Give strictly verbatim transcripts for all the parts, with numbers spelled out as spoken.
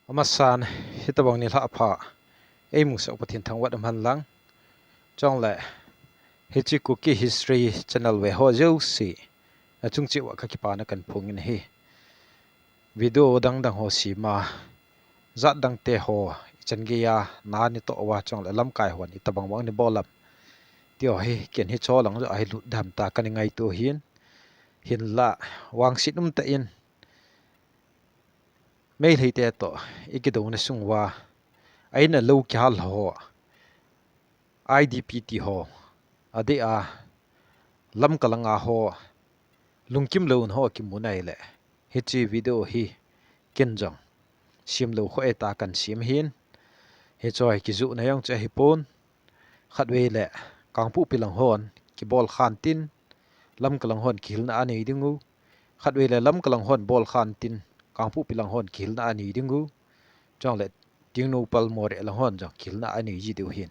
Amasan, hitabang nilhah pha eimusah Pathen thangvah umhen lang. Chule, hiche Kuki History Channel veho jouse nachung cheh uva kakipana kahin phong in ahi. Video dangdang ho sema, jat dangte ho ichan geiya nani toh uva chule lamkai hon itabang bang anabol ham ti ho hi ken hicheho lang joh a hi lut dem tia kana ngaito ahin. Hinlah, vangset umtah in Meiteite toh ikidouna sung uva, a-in alou kihal ho, I D P ti ho, adeh a Lamka langa ho, lungkim louna ho kimu nai le, hiche video hi ken jong semlou khoh e tia kahin sem ahin. Hiche hi kijohna jong chu ahipon. Khatvei le Kangpokpi lang hon kibol khan tin, Lamka lang hon kihilna anei diu. Khatvei le Lamka lang hon bol khan tin, Kangpokpi lang hon kihilna anei diu. Chule Tengnoupal Moreh lang hon jong kihilna anei ji diu ahin.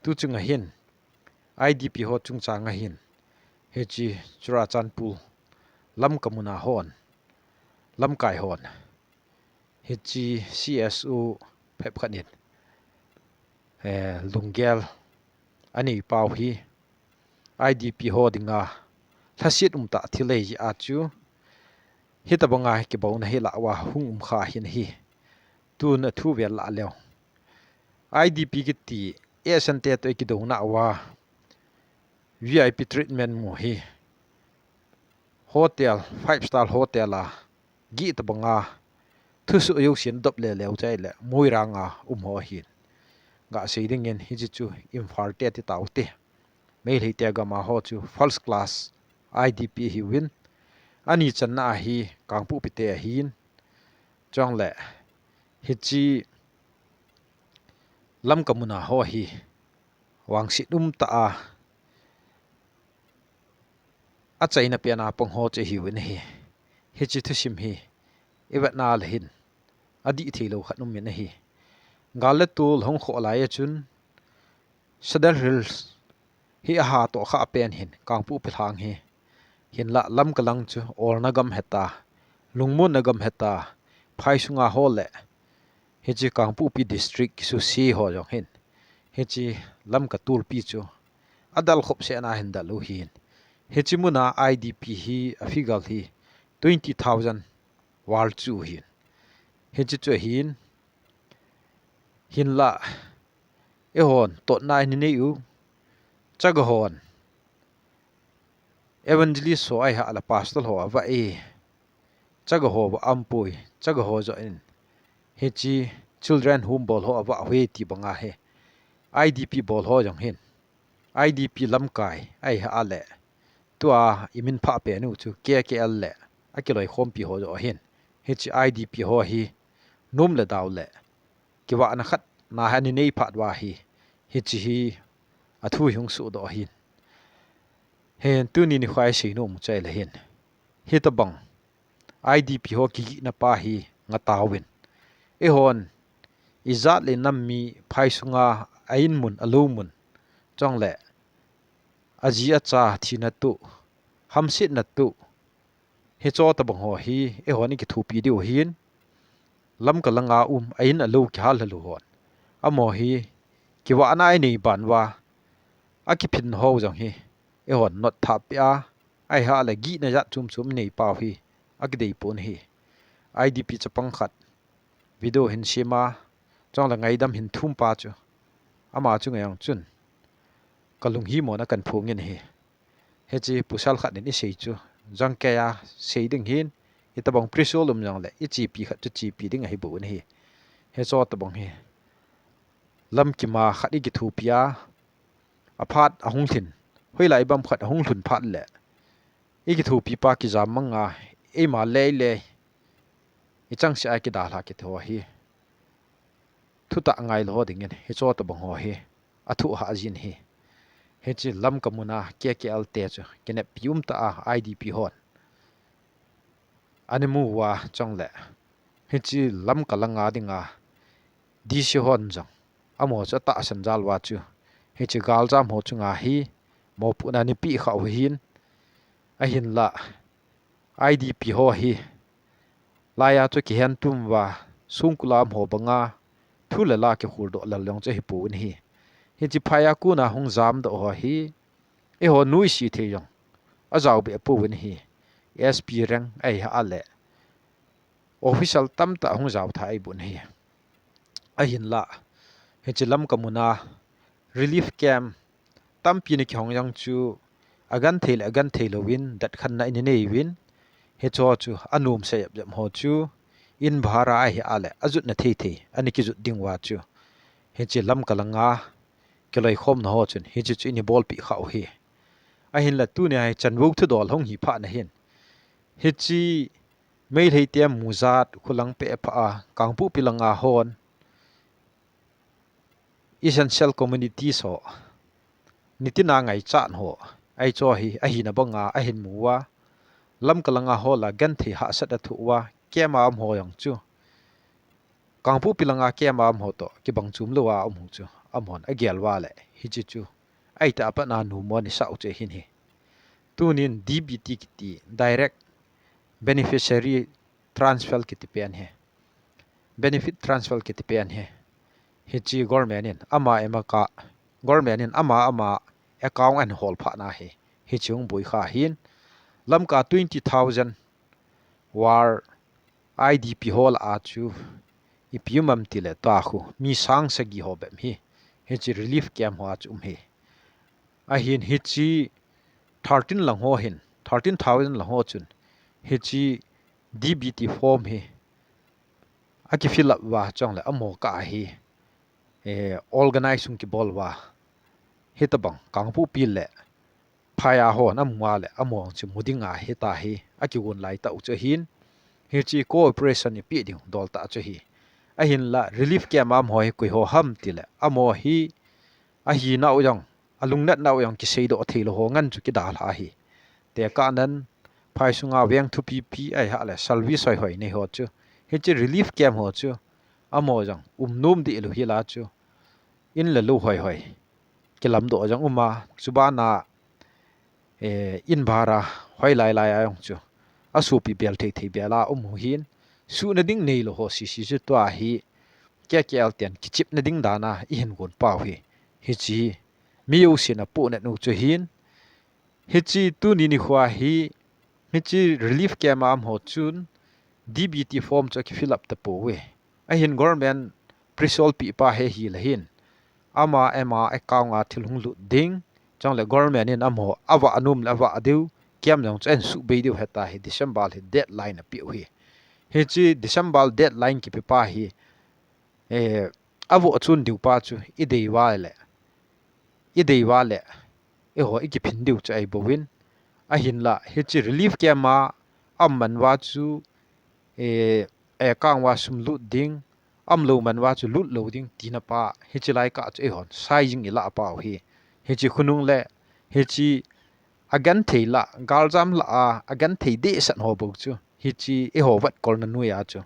Tu chunga hin, I D P ho chungchanga hin, hiche Churachandpur Lamka muna hon, lamkai hon, hiche C S O phep khat in, eh, lunggel anei pau hi, I D P ho dinga lhaset umtah thil ahi jeh a chu, hitabanga hi kibouna hi lah uva hung um kha ahin ahi. Tun athu vel lah leu, I D P kiti, A S N te toh ikidouna uva V I P treatment mu hi, hotel, five star hotel a gih tabanga thusoh jousen dop le leu chai le Moirang a um ho ahin. Gasei dingin hiche chu Imphal te ti taute. Meiteite gam a ho chu first class I D P ahiuvin, ani channa a hi Kangpokpi te ahin. Chule, hiche Lamka muna ho hi vangset umtah a achaina pena pang ho chu ahiuvin ahi. Hiche thusim hi ivetna le hin adih theilou khat um in ahi. Gal le tol hung khoh lai a chun Sadar Hills hi aha toh kha pen hin Kangpokpi lhang hi. Hinlah Lamka lang chu olna gam hita, lungmonna gam hita, phai sunga ho le hiche Kangpokpi district kisuse ho jong hin, hiche Lamka tulpi chu adal khop seh na hin dal u ahin. Hiche muna I D P hi a figure hi twenty thousand val chu ahin. Hiche chu ahin, hinlah, eihon totna inei u, chaga hon evangelist ho ahi a le pastor ho avah e, chaga ho vah aum poi, chaga ho joh in hiche children home bol ho avah u ahi ti banga hi, I D P bol ho jong hin, I D P lamkai ahi a le, tua imin phah pen u chu K K L le akiloikhompi ho joh ahin, hiche I D P ho hi nom le dau le kivahna khat na hi ani nei phat uva hi, hiche hi athu hi hung sohdoh ahin. Hin tuni nikho a isei nom u chu ahile hin, hitabang I D P ho kigihna pa hi ngah tauvin, eihon ijat le inam mi phai sunga a-in mun, alou mun, chule aji acha thina toh, hamsetna toh, hicheho tabang ho hi eihon ikithopi diu ahin. Lamka langa um, a-in alou kihal lheh u hon, amaho hi kivahna inei ban uva akiphin ho jong hi eihon notthap peh a, ahi a le gihna jat chom chom inei pau hi akidei pon ahi. I D P chapang khat video hin sem a, chule ngaidam hin thum pa chu, ama chunga jong chun kalung himona kahin phong in ahi. Hiche pasal khat in isei chu jangkei a sei ding ahin, hitabang pressure um jongle ichepi khat chu chepi ding ahi bou ahi. Hicheho tabang hi lamkim a khat ikithopi a, aphat ahung lhin, hoilai bang khat ahung lhun phat le ikithopi pa kijam mang a, eima lei lei ichangseh a kidalha kiti ho hi thutah ngailou ho dingin hicheho tabang ho hi athu hah jin ahi. Hiche Lamka muna K K L te chu kineppi umtah a I D P hon ana mu uva chule, hiche Lamka langa dinga D C hon jong amaho chu atahsan jal uva chu, hiche galjam ho chunga hi mopohna ana peh khah u ahin, ahinlah I D P ho hi laiya chu kihen tum uva, songkul a um ho banga thu le la kikhol doh lel jong chu ahipon ahi. Hiche phai a kona hung jamdoh ho hi, eiho nuisat thei jong ajao be pon ahi. S P rank ahi a le official tamtah hung jao tha ahi bon ahi. Ahinlah, hiche Lamka muna relief camp tampi ana kihong jong chu, agenthei le agenthei louvin, dat khanna ana nei uvin, hicheho chu anom se jep jep ho chu, in bhara ahi a le, ajotna thei thei ana kijot diu va chu, hiche Lamka langa kiloikhomna ho chun hiche chu ana bolpeh khah u ahi. Ahinlah tunia hi chanvou thudol hung hi phat na hin, hiche Meitei te mujat khulang peh pha a, Kangpokpi langa hon essential communities ho, nitina ngaichat ho, ahi chu hi, ahina banga ahin mu uva, Lamka langa ho la genthei hahsat athoh uva, camp a um ho jong chu, Kangpokpi langa camp a um ho toh kibang chom lou a um ho chu, amahon agel uva le, hiche chu, ahi tah a pat na numo ana sah u chu ahin ahi. Tunin D B T kiti, direct beneficiary transfer kiti pen hi, benefit transfer kiti pen hi, hiche government in ama ema ka, government in ama ama account a ana hol phat na hi, hiche hung boi kha hin, Lamka twenty thousand var I D P ho lah a chu ipi um am tile, tua khu mi sang sagi ho bep hi, hiche relief camp ho a chu um ahi. Ahin hiche thirteen lang ho hin, thirteen thousand lang ho chun, hiche D B T form hi aki fill up uva, chule amaho kah a hi, eh, organize hung kibol uva, hitobang Kangpokpi le phai a hon amu a le, amaho chu mu ding ahi ta hi, akigon lai tah u chu ahin, hiche cooperation ipeh diu dol tah chu ahi. Ahinlah relief camp a um ho hi koi ho ham tile, amaho hi, ahinau jong, alungnatnau jong kiseidoh thei lou ho ngen chu kidalha ahi. Tekah nan, phai sunga veng thupipi ahi a le, service hoihoi nei ho chu, hiche relief camp ho chu, amaho jong um nom deh lou hi la chu, in le lou hoihoi kilamdoh jong um a, chubana, eh, in bhara hoilai lai a jong chu, asopi bel thei thei bel a um u hin, suhna ding neilou ho sese chu tua hi, K K L ten kichepna ding dan a ihin gon pau hi, hiche hi mi jousen apohnat u chu ahin, hiche tuni nikho a hi, hiche relief camp a um ho chun D B T form chu aki fill up tapouve. Ahin government pressure peh pa hi ahile hin, ama, ama account a thil hung lut ding, chule government in amaho avah nom le avah diu, camp jong chu ahin suhbei diu ahi ta hi, December hi deadline apeh u ahi. Hiche December deadline kipe pa hi, eh, avoh chun diu pa chu idei uva le, idei uva le, eiho ikiphin diu chu ahi bouvin, ahinlah hiche relief camp a um man uva chu, eh, account uva sum lut ding, aum lou man uva chu lut lou ding tina pa, hiche lai kah chu eihon sai jing ilah pau hi. Hiche khonung le, hiche agenthei lah, galjam lah a, agenthei dehset ho bou chu, hiche eiho vetkolna noiya chu,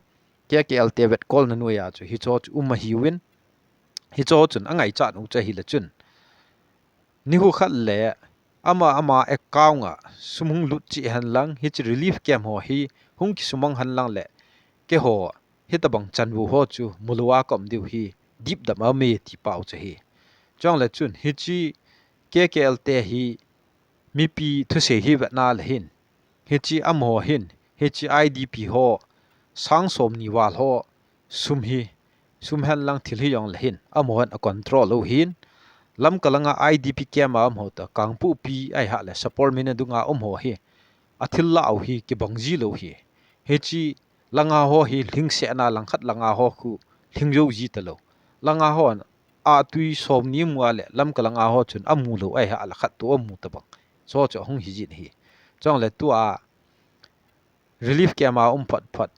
K K L te vetkolna noiya chu, hicheho chu um ahiuvin, hicheho chun angaichat u chu ahile chun, nikho khat le ama, ama account a sum hung lut cheh hen lang, hiche relief camp ho hi hung kisumang hen lang le, keiho hitobang chanvou ho chu mulou a kaum diu hi dipdam aume ti pau chu ahi. Chule chun hiche K K L te hi mipi thusei hi vetna le hin, hiche amaho hin, hiche I D P ho, sang somni val ho, sum hi, sum hen lang thil hi jong le hin, amahon acontrol u hin, Lamka langa I D P camp a um ho toh, Kangpokpi ahi a le Sapormeina dunga um ho hi, athil lah u hi kibang ji lou hi. Hiche langa ho hi lhingsetna langkhat langa ho khu lhing jou ji talou. Langa hon atui somni mu a le Lamka langa ho chun amu lou ahi a le khat toh amu tabang. Chu chu ahung hi jin ahi. Chule tua relief camp a um phot phot,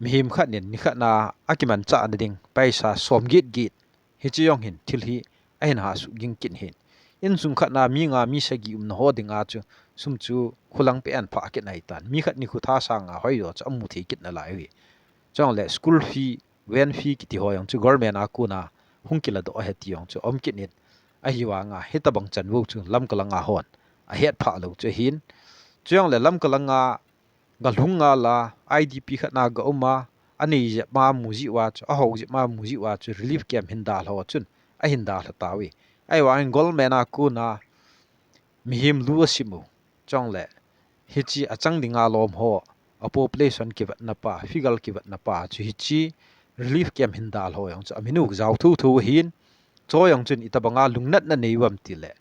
mihem khat in nikhat na akimanchahna ding paisa som get get, hiche jong hin thil hi ahin hasuh ging kit hin. Insung khat na mi nga mi sagi umna ho dinga chu sum chu khulang peh a ahin phah kit ahitan. Mi khat nikho thasang a hoijo chu amu thei kit nalai uve. Chule school fee, van fee kiti ho jong chu government a kona hung kiladoh ahi ti jong chu aum kit in, ahivanga hitobang chanvou chu Lamka langa hon ahet phah lou chu ahin. Chule Lamka langa galhung ngal a, I D P khat na ga um a, anei jep ma mu jiu a chu, ahou jep ma mu jiu a chu relief camp hin dalha chun ahin dalha tauve. Ahivangin government a kona mihem lu asim u. Chule hiche achang dinga lom ho, a population kivetna pa, figure kivetna pa chu hiche relief camp hin dalha jong chu amin u jao thotho ahin, chu jong chun itobanga lungnatna nei uvam tile,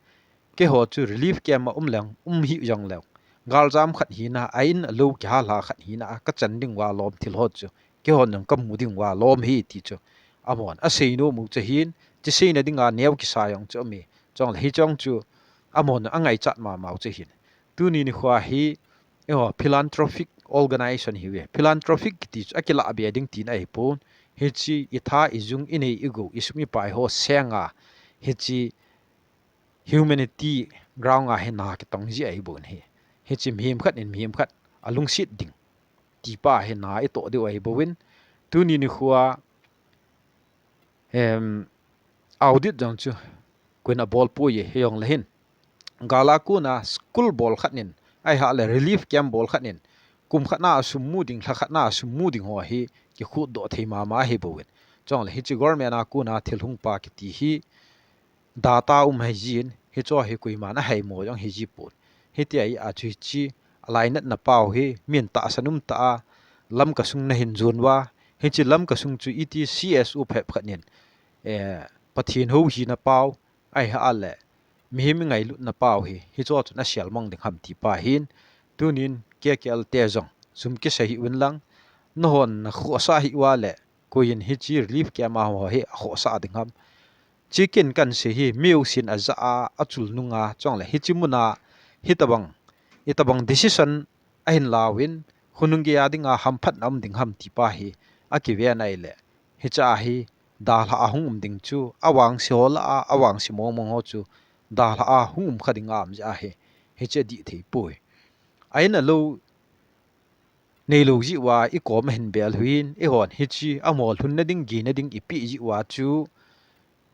keiho chu relief camp a um leng, um hih jongleng, galjam khat hina, a in a lou kihalha khat hina, kachan ding uva lom thil ho chu keihon jong kamu ding uva lom ahi ti chu amahon asei nom u chu ahin, hiche seina dinga neo kisa jong chu aume. Chule hiche jong chu amahon angaichat mama u chu ahin. Tuni nikho hi, eiho, philanthropic organization ahiuve. Philanthropic kiti chu akilah be ding tina ahipon, hiche itha, ijung, inei, igou, isum, ipai ho senga, hiche humanity ground a hi na kitong ji ahibou ahi. Hiche mihem khat in mihem khat alungset ding ti pa hi na itoh diu ahibouvin, tuni nikho a, em, audit jong chu koiin abol poi, hijongle hin, gal a kona school bol khat in, ahileh relief camp bol khat in, kum khat na asum mu ding, lha khat na asum mu ding ho hi kikhutdoh thei mama ahibouvin. Chule hiche government a kona thil hung pa kiti hi data um ahi jin, hiche hi koiman ahaimo jong ahi jipon. Hitia chu hiche alainatna pau hi min tahsan umtah a Lamka sung nahin jon uva, hiche Lamka sung chu iti C S O phep khat in, eh, Pathen houhina pau, ahileh mihem ingailutna pau hi, hiche chun asel mang ding ham ti pa ahin, tunin K K L te jong sum kisa hih uvin lang, nahon nakhohsah hih uva leh, koiin hiche relief camp a ho hi akhohsah ding ham? Chikit in kasei hi, mi jousen ajah a, achul nunga, chule hiche muna hitobang, itobang decision ahin lauvin, khonung geiya dinga hamphatna um ding ham ti pa hi akiven ahileh, hiche a hi dalha a hung um ding chu, avangse ho lah a, avangse mongmong ho chu dalha a hung um kha ding aum jeh ahi, hiche adih thei poi. A in a lou neilou jeh uva ikom ahin bel uvin, eihon hiche amol lhunna ding, gina ding ipeh jeh uva chu,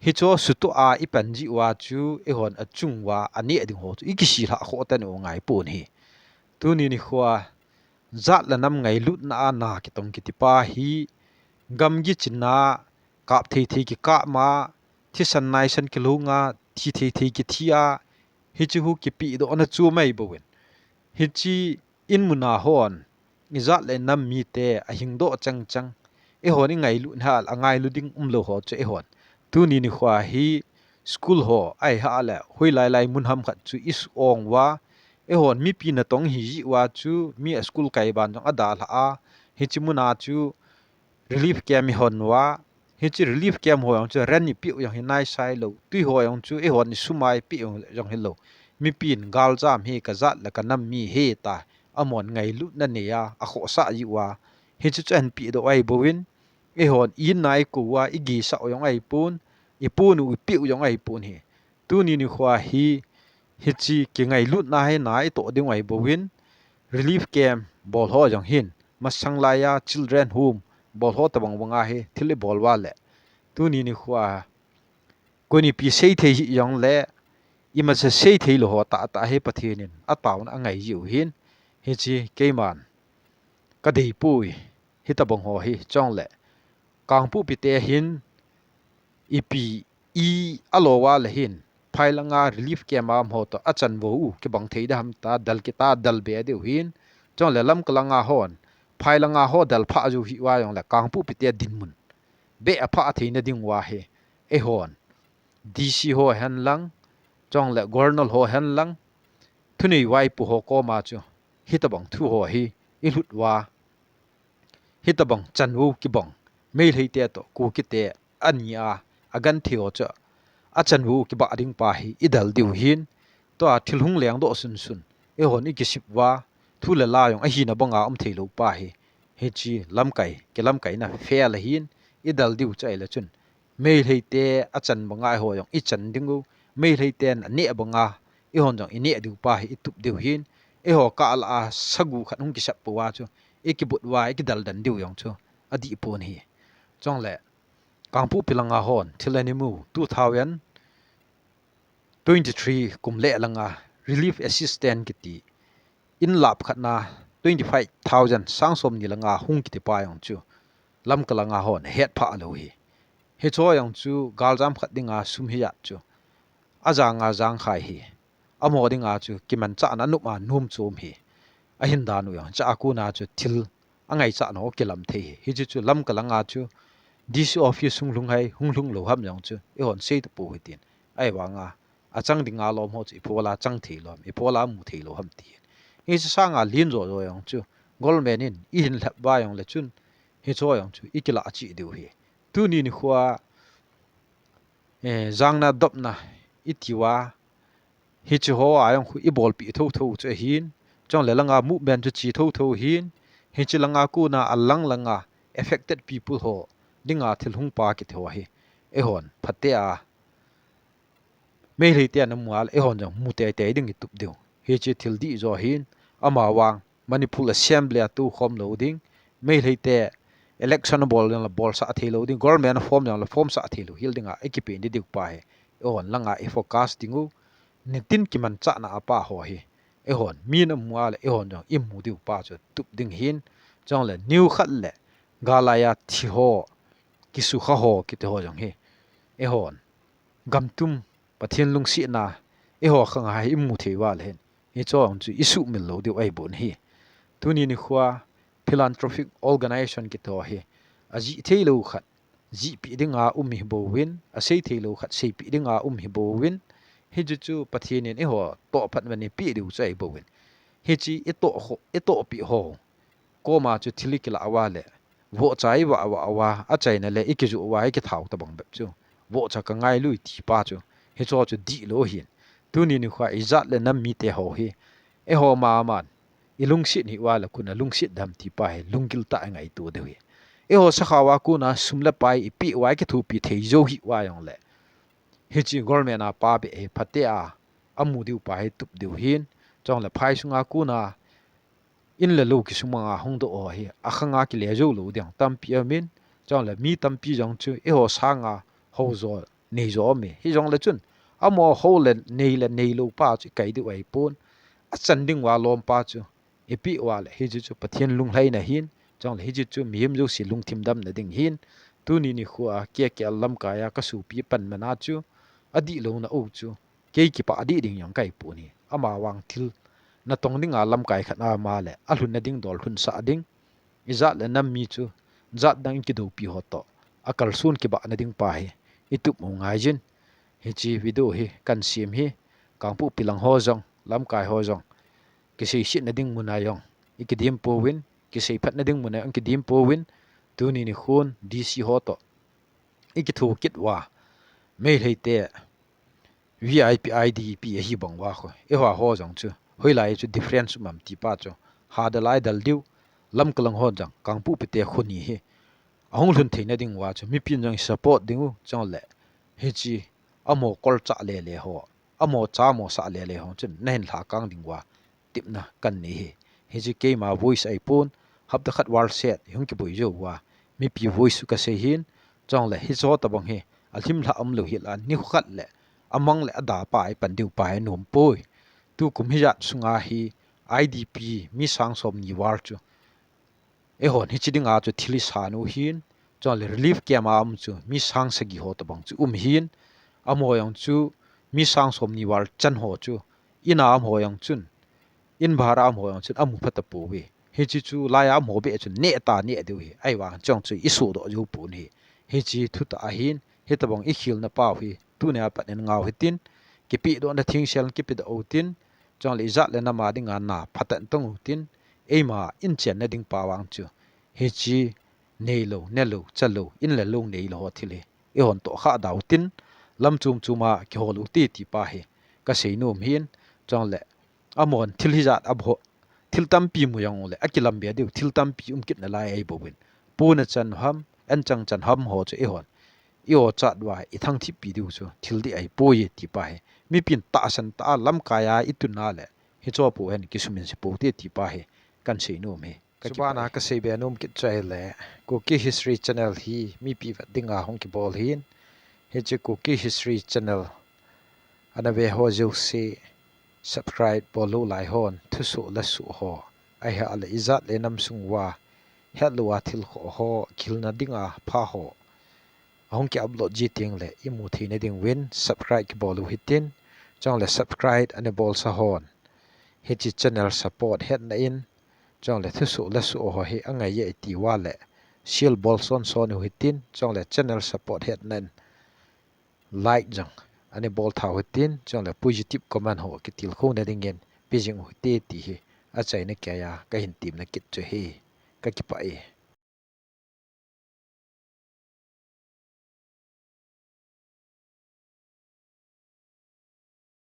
hiche sutoh a ipan jeh uva chu, eihon achung uva aneh ding ho chu ikisilhah khoh tani u ngai pon ahi. Tuni nikho a jat le nam ngailutna a na kitong kiti pa hi, gamgi chinna, kap thei thei kikap ma, thisan naisan kilhunga, thi thei thei kithi a, hiche hu kipehdohna chu ahibouvin, hiche in muna hon, ijat le nam mite ahingdoh chang chang, eihon ingailut hal, angailu ding umlou ho chu eihon, tuni nikho a hi school ho, ahileh hoilai lai mun ham khat chu isu-ong uva, eihon mipi natong ahi jeh uva chu mi a school kai ban jong adalha a, hiche muna chu relief camp ihon uva, hiche relief camp ho jong chu rent ipeh u jong hi naisai lou, twi ho jong chu eihon isum a ipeh u jong hilou, mipin galjam hi kajat le kanam mi ahi tia amahon ngailutna nei a, akhohsah jeh uva, hiche chu ahin pehdoh ahibouvin, eihon in a ikou uva igisah u jong ahipon, ipon u ipeh u jong ahipon ahi. Tuni nikho a hi, hiche kingailutna hi na itoh ding ahibouvin, relief camp bol ho jong hin, masang laiya children home bol ho tobang banga hi thil ibol uva leh, tuni nikho a koiin ipi seithei hih jongleh, imacha seithei lou ho tahtah hi Pathen in ataona angai jiu ahin, hiche keiman kadei poi, hitobang ho hi, chule Kangpokpi te hin ipi i alo uva leh hin, phai langa relief camp a um ho toh achan vo u kibang thei ding ham tia del kit a del be diu ahin, chule Lamka langa hon, phai langa ho del phah jou hih uva jongleh Kangpokpi te dinmun beh aphah theina ding uva hi, eihon D C ho hen lang, chule Governor ho hen lang, thunei vaipo ho koma chu hitobang thu ho hi ilhut uva, hitobang chanvo kibang, Meitei te toh Kuki te ani a, agenthei ho chu achanvo kibah ding pa hi idel diu ahin, tua thil hung lengdoh sunsun, eihon ikisip uva, thu le la jong ahina banga um theilou pa hi, hiche lamkai, kilamkaina fail ahin, idel diu chu ahileh chun, Meitei te achan banga eiho jong ichan ding u, Meitei ten aneh banga eihon jong ineh diu pa hi itup diu ahin, eiho kah lah a sagu khat hung kisep pouva chu, ikibut uva ikidel den diu jong chu adih pon ahi. Chule Kangpokpi langa hon thil ana mu, two thousand twenty-three kum le langa relief assistance kiti, in lap khatna twenty-five thousand, sang somni langa hung kiti pa jong chu Lamka langa hon ahet pha lou hi. Hicho jong chu galjam khat dinga sum hi jat chu ajanga jang khai hi. Amaho dinga chu kimanchahna nop a nom chom hi. Ahin dan u jong chu akona chu thil angaichat nau kilam thei hi. Hichu chu Lamka langa chu D C office hung lhung hai, hung lhung lou ham jong chu eihon sei tapou hitin. Ahivanga achang dinga lom ho chu ipola chang thei lou ham, ipola mu thei lou ham ti. Hichu sanga len jo jo jong chu government in eihin lhep uva jongle chun hicho jong chu ikilah cheh diu hi. Tuni nikhoa, eh, jangna dopna iti uva, hiche hoa jong khu ibolpeh thotho chu ahin, chule langa movement chu che thotho ahin, hiche langa kona alang langa affected people ho dinga thil hung pa kiti ho hi eihon phatea Meitei te ana mu a le eihon jong mu teitei ding itup diu. Hiche thil dih jo ahin, amavang Manipur Assembly a tou khom lou ding, Meitei te election abol jongle bolsah thei lou ding, government aform jongle formsah thei lou hel dinga ikipe ni diu pa hi eihon langa ifocus ding u. Nitin kimanchahna apa ho hi eihon min amu a le eihon jong imu diu pa chu tup ding ahin, chule niu khat le galai a thi ho, kisukha ho kiti ho jong hi eihon gamtum Pathen lungsetna eiho khanga hi imu thei uva le hin, hicho jong chu isuhmil lou diu ahibou ahi. Tuni nikhoa philanthropic organization kiti ho hi ajih thei lou khat jihpeh dinga um hi bouvin, asei thei lou khat seipeh dinga um hi bouvin, hichu chu Pathen in eiho tohphat uva eipeh diu chu ahi bouvin. Hiche itoh ho, itohpeh ho koma chu thil ikilah uva le, vohcha ivah vah uva, achaina le ikijoh uva, ikithao tabang bep chu vohcha kangailu iti pa chu, hicho chu dihlou ahin. Tuni nikhoa ijat le nam mite ho hi eiho maman ilungset hih uva le koin alungset dem ti pa hi lunggil tah a ingaito diu hi. Eiho sakhao a kona sum le pai ipeh uva, ikithopi thei jou hih uva jongle, hiche government a pa beh hi phatea amu diu pa hi tup diu ahin, chule phai sunga kona in le lou kisumanga hung doh ho hi akhanga kile jou lou ding tampi aumin, chule mi tampi jong chu eiho sanga hou jo nei jo aume. Hijongle chun amaho hou le nei le neilou pa chu ikai diu ahipon, achan ding uva lom pa chu ipeh uva le hichu chu Pathen lunglhaina ahin, chule hichu chu mihem jouse lungthim damna ding ahin. Tuni nikhoa K K L lamkai a kasopi panmuna chu adihlouna u chu kei kipah dih ding jong kahipon ahi. Amavang thil natong dinga lamkai khat ama le alhunna ding dol lhunsah ding, ijat le nam mi chu jat dang ikidoupi ho toh akalson kibahna ding pa hi itup u ngaijin. Hiche video hi kahin sem hi Kangpokpi lang ho jong, lamkai ho jong, kiseisetna ding muna jong ikidim pouvin, kiseiphatna ding muna jong ikidim pouvin, tuni nikhon D C ho toh ikitho kit uva, Meitei te V I P, I D P ahi bang uva khu, eiho ho jong chu hoilai chu difference um am ti pa chu hadal a idal diu. Lamka lang ho jong Kangpokpi te khu ni hi ahung lhun theina ding uva chu mipin jong isupport ding u, chule hiche amaho kolchah lele ho, amaho cha amaho sah lele ho chun nahin lhakang ding uva tepna kahin nei hi. Hiche keima voice ahipon, hapta khat val set ihung kiboi jou uva mipi voice chu kasei ahin, chule hicho tabang hi alhimlhah umlou hel a nikhat le amang le ada pa ipan diu pa hi anom poi. Tukum hijat sunga hi I D P mi sang somni val chu eihon hiche dinga chu thil isan u ahin, chule relief camp a um chu mi sang sagi ho tabang chu um ahin, amaho jong chu mi sang somni val chan ho chu in a um ho jong chun, in bhara um ho jong chun amu pha tapouve. Hiche chu laiya um ho beh chun neh ta neh diu ahi, ahivang chun chu isuhdoh jou pon ahi. Hiche thutah ahin, hitabang ikhelna pau hi tunia pat in ngau hitin, kipedohna thengsel kipedoh utin, chule ijat le nam a dinga na phatah in tong utin, eima inchenna ding pa vang chu hiche neilou, nelou, chalou, in le lou neilou ho thil hi eihon tohkhah da utin, lam chom chom a kihol ute ti pa hi kasei nom ahin, chule amahon thil hijat abol, thil tampi mu jongle akilam be diu, thil tampi um kit nalai ahi bouvin, pon achan ham, anchang chan ham ho chu eihon i-o chat uva ithangthip pi diu chu thil dih ahipoi ti pa hi mipin tahsan tah a lamkai a itun a le hicho pou hen kisumin se poute ti pa hi kahin sei nom ahi. Chubana kasei be nom kit chu ahile, Kuki History Channel hi mipi vet dinga hung kibol ahin, hiche Kuki History Channel ana ve ho jouse subscribe bol lou lai hon thusoh le soh ho, ahileh ijat le nam sung uva hetlou a thil khoh ho, kihilna dinga pha ho ahung ki upload ji teng le imu theina ding uvin subscribe kibol u hitin, chule subscribe ana bolsa hon hiche channel support hetna in, chule thusoh le soh ho hi angai e iti uva le share bol son son u hitin, chule channel support hetna in like jong ana bol tha u hitin, chule positive comment ho kitilkhouna dingin pe jing u hite ti hi achaina keiya kahin temna kit chu ahi. Kakipah e.